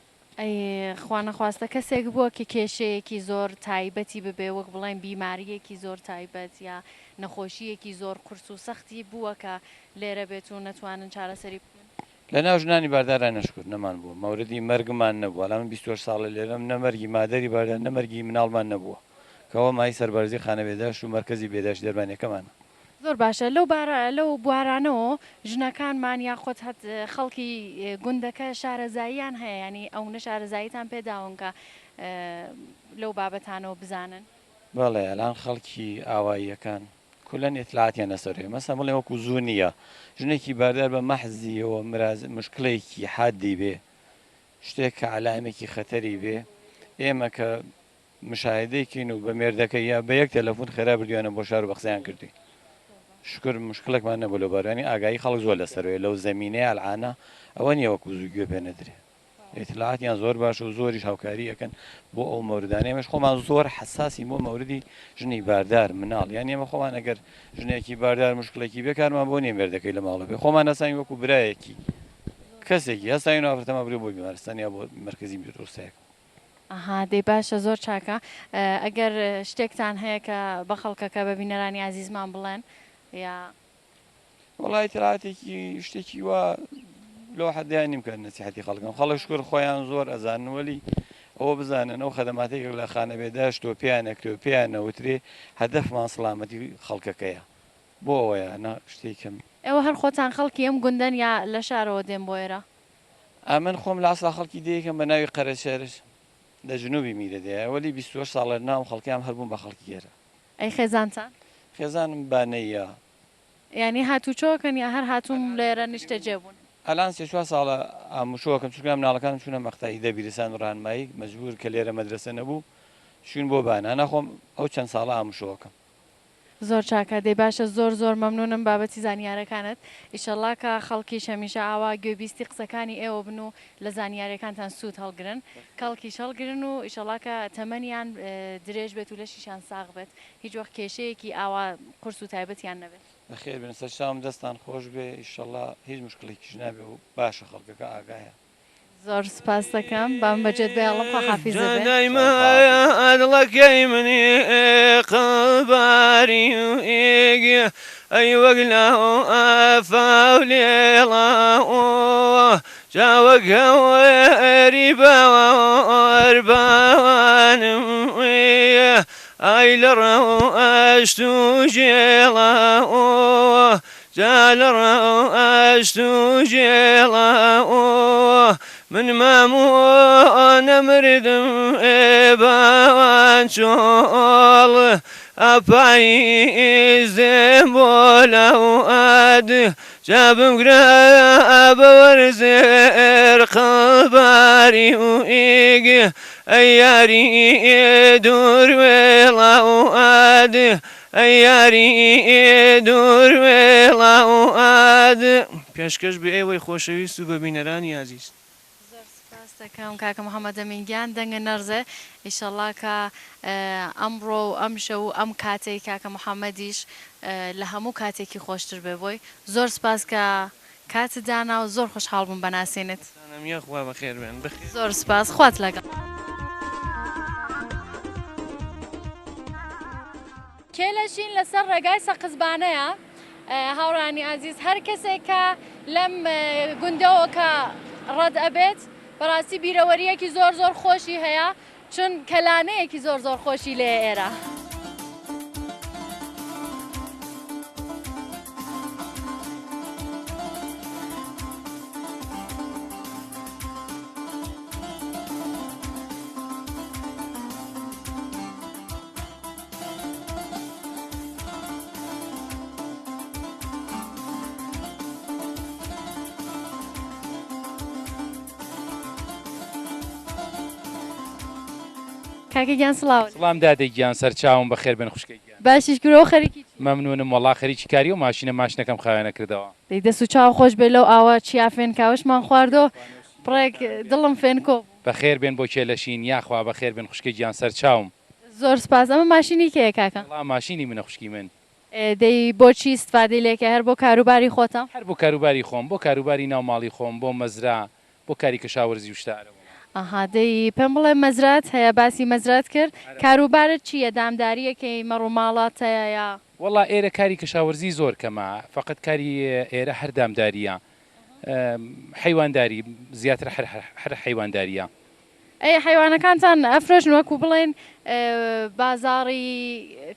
ئەی خوانەخواستە کەسێک بووە کە کێشەیەکی زۆر تایبەتی ببێ وەک بڵێن بیمارییەکی زۆر تایبەت یا نەخۆشییەکی زۆر قورس و سەختی بووە کە لێرە بێت و نەتوانن چارەسەری بکەن؟ لە ناو ژنانی باردارا نەشکور نەمان بووە، مەوردی مەرگمان نەبووە، ئەلا من 28 ساڵە لێرەم نە مەرگی مادەری باردار نە مەرگی مناڵمان نەبووە، کە ئەوە مایەی سەربەرزی خانە بێداشت و مەرکەزی بێداشتی دەرمانیەکەمانە. زۆر باشە لەو بارە لەو بوارانەوە ژنەکانمان یاخود هەت خەڵکی گوندەکە شارەزاییان هەیە یانی ئەونە شارەزاییتان پێ داون کە لەو بابەتانەوە بزانن؟ بەڵێ ئەلان خەڵکی ئاواییەکان کولەن ئیتلاعاتیان لەسەر هەیە مەسەن بڵێن وەکو زوو نییە ژنێکی باردار بە مەحزیەوە مراز مشکلێکی حادی بێ شتێک کە عەلائمێکی خەتەری بێ ئێمە کە مشاهدەی کەین و بە مێردەکەی یا بە یەک تەلەفون خێرا بردویانە بۆ شار و بە قسەیان کردوین شوکر مشکلێکمان نەبوو لەو بارەوە یانی ئاگایی خەڵک زۆر لەسەرەوەیە لەو زەمینەیە ئەلعانە ئەوە نییە وەکو زوو گوێ پێ نەدرێ ئیتلاعاتیان زۆر باشە و زۆریش هاوکاری ئەکەن بۆ ئەو مەوردانە ئێمەش خۆمان زۆر حەساسین بۆ مەوردی ژنی باردار مناڵ یان ئێمە خۆمان ئەگەر ژنێکی باردار مشکلێکی بێ کارمان بۆ نییە مێردەکەی لە ماڵە بێ خۆمان هەساین وەکو برایەکی کەسێکی هەساین و ئافرەتەمان بردووە بۆ بیمارستان یا بۆ مەرکەزی ڕووسایەک. ئەها دەی باشە زۆر چاکە ئەگەر شتێکتان هەیە کە بە خەڵکەکە بە بینەرانی ئازیزمان بڵێن یا. وەڵا ئیتلاعاتێکی شتێکی وا لەو حەدەیان نیم کە نەسیحەتی خەڵکم خەڵک شکر خۆیان زۆر ئەزانن وەلی ئەوە بزانن ئەو خەدەماتێک لە خانە بێداشت و پێیان ئەکرێ و پێیان نەوترێ هەدەفمان سڵامەتی خەڵکەکەیە بۆ ئەوەیە نا شتێکم. ئێوە هەر خۆتان خەڵکی ئەم گوندەن یا لە شارەوە دێن بۆ ئێرە؟ ئەمن خۆم لە ئەسڵا خەڵکی دێیەکەم بە ناوی قەرەچەرش لە جنوبی میرە دێیە وەلی 28 ساڵە ناوم خەڵکیام هەر بووم بە خەڵکی ئێرە. ئەی خێزانتان؟ خێزانم بانەییە. یانی هاتوچۆ ئەکەن یا هەر هاتوون لێرە نیشتەجێ بوون؟ ئەلان سێ چوار ساڵە ئاموچۆ ئەکەم چونکە مناڵەکانم چوونە مەقتەعی دەبیرستان و ڕانمایی مەجبوور کە لێرە مەدرەسە نەبوو چووین بۆ بانە ئەنا خۆم ئەو چەند ساڵە ئاموچۆ ئەکەم. زۆر چاکە دەی باشە زۆر زۆر مەمنونم بابەتی زانیارەکانت ئیشەڵا کە خەڵکیش هەمیشە ئاوا گوێبیستی قسەکانی ئێوە بن و لە زانیارەکانتان سوود هەڵگرن کەڵکیش هەڵگرن و ئیشەڵا کە تەمەنیان درێژ بێت و لەشیشیان ساغ بێت هیچ وەخت کێشەیەکی ئاوا قورس و تایبەتیان نەبێت. بەخێر بێن سەرچاوم دەستان خۆش بێ ئیشەڵا هیچ مشکڵێکیش نابێ و باشە خەڵکەکە ئاگایە. زۆر سوپاست دەکەم بام بەجێت بێڵم خواحافیزت بێ. جانای دڵەکەی منی قەباری ئەی وەک لافاو لێڵاو جا وەک هەوری بەربانم ئای لە ڕەوشت و جێڵاو جا لە ڕەوشت و جێڵاو من مامۆ نەمردم باوان چۆڵ ئەپاییز دێم بۆ لاواد جا بمگرە بە وەرزێر قەباری و ئیگ ئەی یاری دوور وێڵاواد ئەی یاری دوور وێڵاواد. پێشکەش بە ئێوەی خۆشەویست و بە بینەرانی ئازیز. زۆر سوپاست دەکەم کاکە محمد ئەمین گیان دەنگت نەڕزێ ئیشەڵا کە ئەمڕۆ و ئەمشەو و ئەم کاتەی کاکە محمدیش لە هەموو کاتێکی خۆشتر بێ بۆی زۆر سوپاس کە کاتت دانا و زۆر خۆشحاڵ بووم بە ناسینت. زانم یاخوا بەخێر بێن بەخێر. زۆر سوپاس خوات لەگەڵ. کێلەشین لەسەر ڕێگای سەقزبانەیە هاوڕانی ئازیز هەر کەسێک کە لەم گوندەوە کە ڕەت ئەبێت بەڕاستی بیرەوەریەکی زۆر زۆر خۆشی هەیە چون کەلانەیەکی زۆر زۆر خۆشی لێ ئێرە. کاکە گیان سڵاو. سڵام دادە گیان سەرچاوم بەخێر بێن خوشکە گیان. باشی شکور ئەوە خەریکی چی؟ مەمنونم وەڵا خەریکی کاری ئەو ماشینە ماشینەکەم خاوێنە کردەوە. دەی دەست و چاو خۆش بێ لەو ئاوە چیا فێنکاوەشمان خواردۆ بڕێک دڵم فێنکۆ بوو. بەخێر بێن بۆ کێلەشین یاخوا بەخێر بێن خوشکە گیان سەرچاوم. زۆر سپاس ئەمە ماشینی کێیە کاکە؟ وەڵا ماشینی منە خوشکی من. دەی بۆچی ئیستفادەی لێکەی هەر بۆ کاروباری خۆتە؟ هەر بۆ کاروباری خۆم بۆ کاروباری ناو ماڵی خۆم بۆ مەزرا بۆ کاری کەشاوەرزی و شتە ئەرەوەڵا. ئەها دەی پێم بڵێ مەزرات هەیە باسی مەزرات کرد کاروبارت چییە دامداریەکەی مەڕوماڵات هەیە یا؟ وەڵا ئێرە کاری کەشاوەرزی زۆر کەمە فەقەت کاری ئێرە هەر دامداریە حەیوانداری زیاتر هەر حەیوانداریە. ئەی حەیوانەکانتان ئەفرۆشن وەکو بڵێن بازاڕی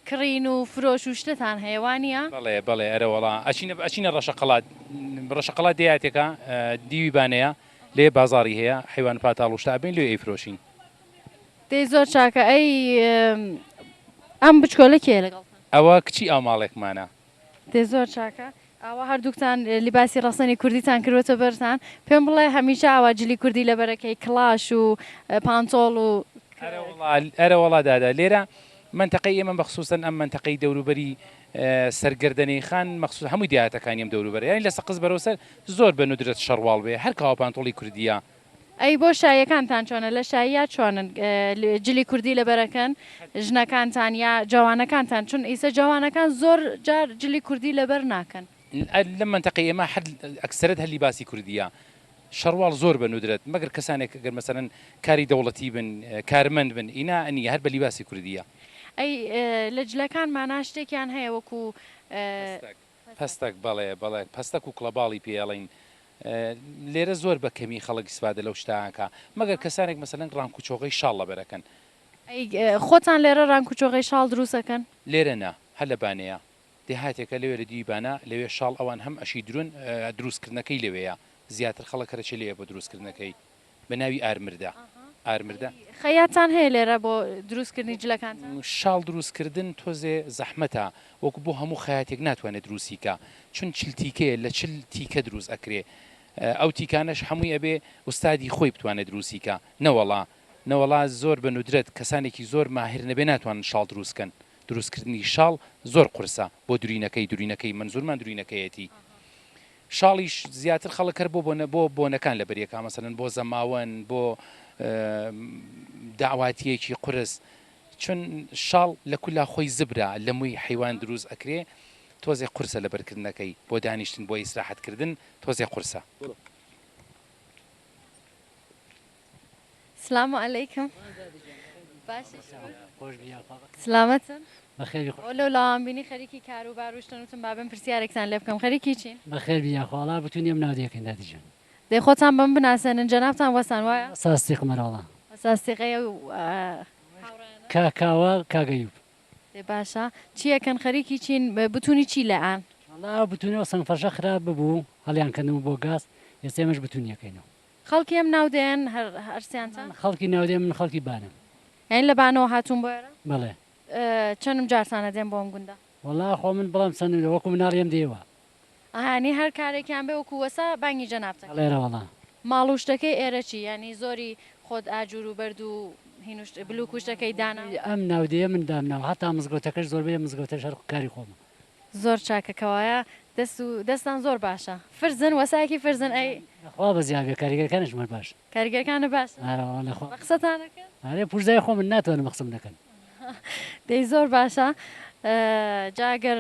کڕین و فرۆش و شتتان هەیە وانیە؟ بەڵێ بەڵێ ئەرەوەڵا ئەچینە ئەچینە ڕەشەقەڵات ڕەشەقەڵات دێیاتێکە دیوی بانەیە لێ بازاڕی هەیە حەیوان پاتاڵ و شتە ئەبەین لێ ئەیفرۆشین. دەی زۆر چاکە ئەی ئەم بچکۆلە کێیە لەگەڵتان؟ ئەوە کچی ئاوماڵێکمانە. دەی زۆر چاکە ئاوا هەردووکتان لیباسی ڕەسەنی کوردیتان کردوەتە بەرتان پێم بڵێ هەمیشە ئاوا جلی کوردی لەبەرەکەی کڵاش و پانتۆڵ و. ئەرەوەڵا دادە لێرە مەنتەقەی ئێمە مەخسوسەن ئەم مەنتەقەی دەوروبەری سەر گەردەنەی خان مەخسوس هەمووی دێهاتەکانی ئەم دەوروبەرە یانی لە سەقز بەرەو سەر زۆر بە ندرەت شەڕواڵ بێ هەر کاوە پانتۆڵی کوردیە. ئەی بۆ شاییەکانتان چۆنە لە شاییا چۆنن جلی کوردی لەبەرەکەن ژنەکانتان یا جەوانەکانتان چون ئیسە جەوانەکان زۆر جار جلی کوردی لەبەر ناکەن. لەم مەنتەقەی ئێمە هەر ئەکسەرەت هەر لیباسی کوردیە شەڕواڵ زۆر بە ندرەت مەگەر کەسانێک گەر مەسەلەن کاری دەوڵەتی بن کارمەند بن ئینا نیە هەر بە لیباسی کوردیە. ئەی لە جلەکانمانا شتێکیان هەیە وەکو. پەستەک پەستەک بەڵێ بەڵێ پەستەک و کڵەباڵی پێ ئەڵێین لێرە زۆر بە کەمی خەڵک ئیسفادە لەو شتە ئەکا مەگەر کەسانێک مەسەلەن ڕانک و چۆغەی شاڵ لەبەر ئەکەن. ئەی خۆتان لێرە ڕانک و چۆغەی شاڵ دروست ئەکەن؟ لێرە نا هەر لە بانەیە دێهاتێکە لەوێ لە دیوی بانە لەوێ شاڵ ئەوان هەم ئەشی درون دروست کردنەکەی لەوێیە زیاتر خەڵک هەرەچێ لێیە بۆ دروست کردنەکەی. بە ناوی ئارمردە ئارمردە. خەیاتتان هەیە لێرە بۆ دروست کردنی جلەکانتان؟ شاڵ دروست کردن تۆزێ زەحمەتە وەکو بۆ هەموو خەیاتێک ناتوانێ دروستی کا چون 40 تیکەیە لە 40 تیکە دروست ئەکرێ ئەو تیکانەش هەمووی ئەبێ ئوستادی خۆی بتوانێ دروستی کا نەوەڵا نەوەڵا زۆر بە ندرەت کەسانێکی زۆر ماهر نەبێ ناتوانن شاڵ دروست کەن دروست کردنی شاڵ زۆر قورسە بۆ درینەکەی درینەکەی مەنزورمان درینەکەیەتی شاڵیش زیاتر خەڵک هەر بۆ بۆنە بۆ بۆنەکان لەبەری ئەکا مەسەلەن بۆ زەماوەن بۆ دەعواتیەکی قورس چون شاڵ لە کولا خۆی زبرە لە مووی حەیوان دروست ئەکرێ تۆزێ قورسە لەبەرکردنەکەی بۆ دانیشتن بۆ ئیسراحەت کردن تۆزێ قورسە. سلام علیکم باشی سلامەتن بەخێر بی ئەوە لەو لاوان بینی خەریکی کار و بار و شتن وتم با بێم پرسیارێکتان لێ بکەم خەریکی چین؟ بەخێر بی یاخوا وەڵا بتونی ئەم ناودێکەین دادی جان. دەی خۆتان بەم بناسێنن جەنابتان وەسان وایە؟ وەسا ستیقم ئەرەوەڵا. وەسا ستیقەی ئەو هاوڕێیانە؟ کاک کاوە کاک ئەیوب. دەی باشە چی ئەکەن خەریکی چین بتونی چی لە ئان؟ وەڵا ئەو بتونەوە سەنگفەرشە خراپ ببوو هەڵیان کەندبوو بۆ گاز ئێستا ئێمەش بتونی ئەکەینەوە. خەڵکی ئەم ناودێیەن هەر هەرسیانتان؟ من خەڵکی ناودێم من خەڵکی بانەم. یانی لە بانەوە هاتوون بۆ ئێرە؟ بەڵێ. چەنم جارتانە دێن بۆ ئەم گوندە؟ وەڵا خۆ من بڵێم چەنم لە وەکوو مناڵی ئەم دێیە وا. ئەها یانی هەر کارێکیان بێ وەکوو وەسا بانگی جەنابتەکەن. بەڵێ ئەرە وەڵا. ماڵ و شتەکەی ئێرە چی؟ یانی زۆری خۆت ئاجور و بەرد و هین و شت بلوک و شتەکەی داناوە؟ ئەم ناودێیە من دامناوە هەتا مزگەوتەکەش زۆربەی ئەم مزگەوتەش هەر کاری خۆمە. زۆر چاکە کەوایە دەست و دەستان زۆر باشە فرزن وەسایەکی فرزن ئەی. لەخوا بەزیا بێ کاریگەرەکانیشم هەر باشن. کاریگەرەکانت باشن؟ ئارە وەڵا لەخوا. بە قسەتان ئەکەن؟ ئەرێ پوورزای خۆمن ناتوانن بە قسەم نەکەن. دەی زۆر باشە جا گەر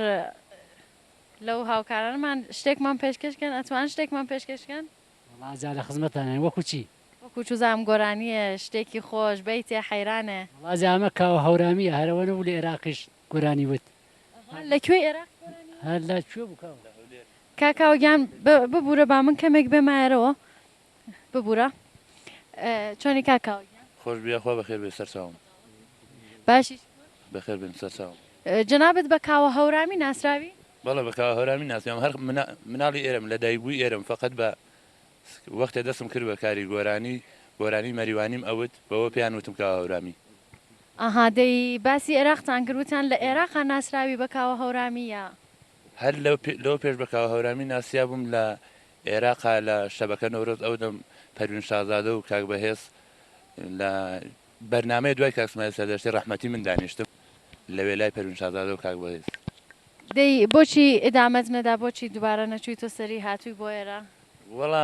لەو هاوکارانەمان شتێکمان پێشکەش کەن ئەتوان شتێکمان پێشکەش کەن؟ وەڵا جا لە خزمەتانین وەکو چی؟ وەکو چوزانم گۆرانیە شتێکی خۆش بەیتێ حەیرانێ. وەڵا جا ئەمە کاوە هەورامیە هەرەوە نەبوو لە ئێراقیش گۆرانی وت. لە کوێی ئێراق گۆرانی وت؟ هەر لە کوێ بوو کاوە؟ کاک کاوە گیان ببورە با من کەمێک بێمە ئێرەوە ببورە چۆنی کاک کاوە گیان؟ خۆش بی یاخوا بەخێر بێی سەرچاوم. باشی شکور. بەخێر بێن سەرچاوم. جەنابت بە کاوە هەورامی ناسراوی؟ بەڵێ بە کاوە هەورامی ناسراوم هەر مناڵی ئێرەم لە دایک بووی ئێرەم فەقەت بە وەختێ دەستم کرد بە کاری گۆرانی گۆرانی مەریوانیم ئەوت بەوە پێیان وتم کاوە هەورامی. ئەها دەی باسی ئێراقتان کرد وتیان لە ئێراقا ناسراوی بە کاوە هەورامی یا؟ هەر لەوە پێش بە کاوە هەورامی ناسیابووم لە ئێراقا لە شەبەکە نەورۆز ئەودەم پەروین شازادە و کاک بەهێز لە. بەرنامەیە دوای کاک سمایل سەردەشتی ڕەحمەتی من دانیشتم لەوێ لای پەروین شازادە و کاک بەهێز. دەی بۆچی ئیدامەت نەدا بۆچی دوبارە نەچویتۆ سەری هاتوی بۆ ئێرە؟ وەڵا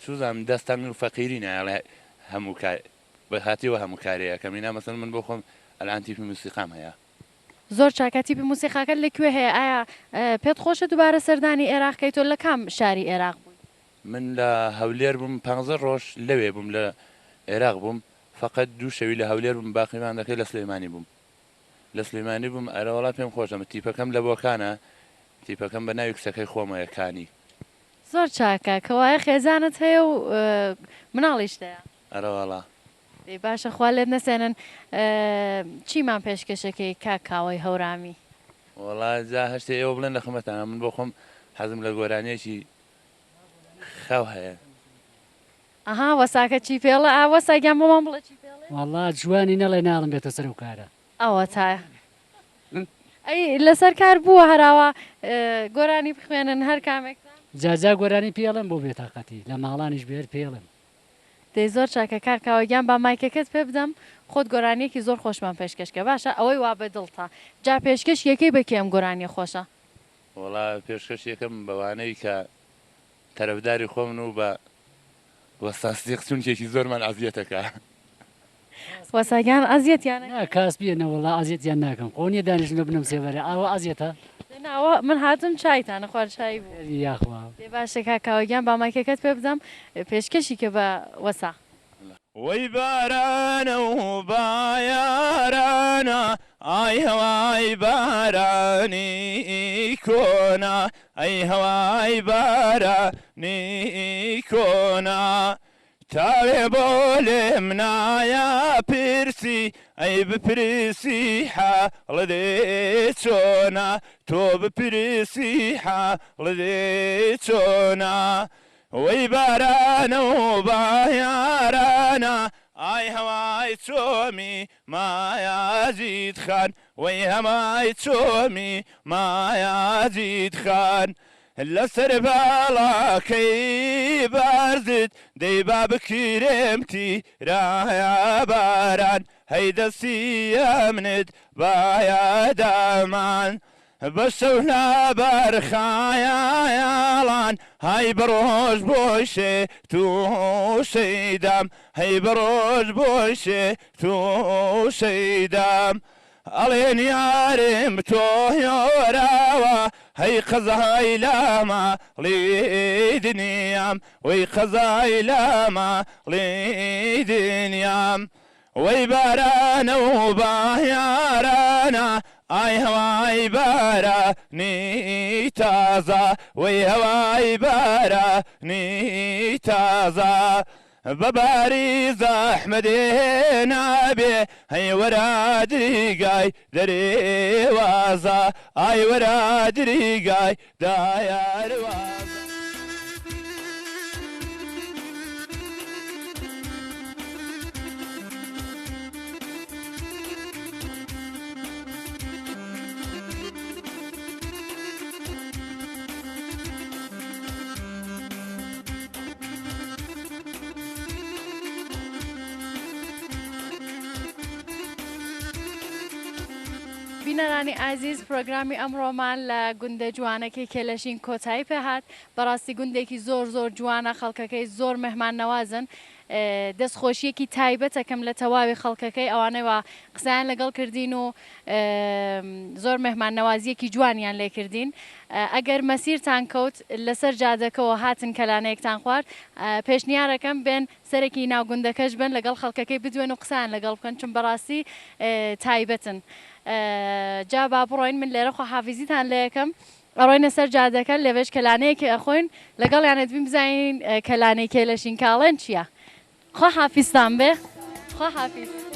چوزانم دەستەنگ و فەقیری نایەڵێ هەموو کار بە هاتیوە هەموو کارێ ئەکەم ئینا مەسەلەن من بۆ خۆم ئەلئان تیپی موسیقام هەیە. زۆر چاکە تیپی موسیقاکەت لە کوێ هەیە ئایا پێت خۆشە دوبارە سەردانی ئێراق کەیتۆ لە کام شاری ئێراق بووی؟ من لە هەولێر بووم پانزە ڕۆژ لەوێ بووم لە ئێراق بووم فەقەت دوو شەوی لە هەولێر بووم باقی ماندەکەی لە سلێمانی بووم لە سلێمانی بووم ئەرەوەڵا پێم خۆشە من تیپەکەم لە بۆکانە تیپەکەم بە ناوی کچەکەی خۆمەیە کانی. زۆر چاکە کەوایە خێزانت هەیە و مناڵیشت هەیە؟ ئەرەوەڵا. دەی باشە خوا لێت نەسێنن چیمان پێشکەشەکەی کاک کاوەی هەورامی؟ وەڵا جا هەر شتێ ئێوە بڵێن لە خزمەتانە من بۆ خۆم حەزم لە گۆرانیەکی خاو هەیە. ئەها وەساکە چی پێڵێ ئا وەسا گیان بۆمان بڵێ چی پێڵێ. وەڵا جوانی نەڵێ ناڵم بێتە سەر ئەو کارە. ئەوەتا ئەی لەسەر کار بووە هەراوا گۆرانی بخوێنن هەر کامێکتان. جا جا گۆرانی پێڵێم بۆ بێتاقەتی لە ماڵانیش بێ هەر پێڵێم. دەی زۆر چاکە کاک کاوە گیان با مایکەکەت پێ بدەم خۆت گۆرانیەکی زۆر خۆشمان پێشکەش کە باشە ئەوەی وا بە دڵتە جا پێشکەش یەکەی بە کێ ئەم گۆرانیە خۆشە. وەڵا پێشکەش یەکەم بەوانەی کە تەرەفداری خۆمن و بە وەستا سدیق چونکێکی زۆرمان ئەزیەتەکا. وەستا گیان ئەزیەتیان ئەکەی؟ نا کاسبیە نەوەڵا ئەزیەتیان ناکەم خۆ نیە دانیشم لە بنم سێبەرێ ئاوا ئەزیەتە؟ نا ئەوە من هاتم چایتان خوارد چای بوو. خێر یاخوا. دەی باشە کاک کاوە گیان با مایکەکەت پێ بدەم پێشکەشی کە بە وەسا. وەی بارانە و بایارانە ئای هەوای بارانی کۆنە ئەی هەوای بارانی کۆنە تاوێ بۆ لێم نایا پرسی ئەی بپرسی حاڵت چۆنە تۆ بپرسی حاڵت چۆنە وەی بارانە و بایارانە ئای هەوای چۆمی مایازید خان وەی هەوای چۆمی مایازید خان لەسەر باڵاکەی بەرزت دەی با بکرێم تیرایە باران هەی دەستی ئەمنت بایە دامان بە شەو لەبەر خایاڵان هەی بە ڕۆژ بۆی شێت و شەیدام هەی بە ڕۆژ بۆی شێت و شەیدام ئەڵێن یارم تۆ هێوراوە هەی قەزای لە ماڵی دنیام وەی قەزای لە ماڵی دنیام وەی بارانە و بایارانە ئای هەوای بارانی تازە وەی هەوای بارانی تازە بە باری زەحمەتێ نابێ هەی وەرە دریگای دەرێ وازە ئای وەرە دریگای دایار وازە. بینەرانی ئازیز پرۆگرامی ئەمڕۆمان لە گوندە جوانەکەی کێلەشین کۆتایی پێهات بەڕاستی گوندێکی زۆر زۆر جوانە خەڵکەکەی زۆر مهمان نەوازن دەست خۆشیەکی تایبەتەکەم لە تەواوی خەڵکەکەی ئەوانەی وا قسەیان لەگەڵ کردین و زۆر مهمان نەوازیەکی جوانیان لێ کردین ئەگەر مەسیرتان کەوت لەسەر جادەکەوە هاتن کەلانەیەکتان خوارد پێشنیارەکەم بێن سەرێکی ناو گوندەکەش بن لەگەڵ خەڵکەکەی بدوێن و قسەیان لەگەڵ بکەن چون بەڕاستی تایبەتن جا با بڕۆین من لێرە خواحافیزیتان لێ ئەکەم ئەڕۆینە سەر جادەکە لەوێش کەلانەیەکی ئەخۆین لەگەڵیان ئەدبین بزانین کەلانەی کێلەشین کاڵێن چییە خواحافیزتان بێ خواحافیز.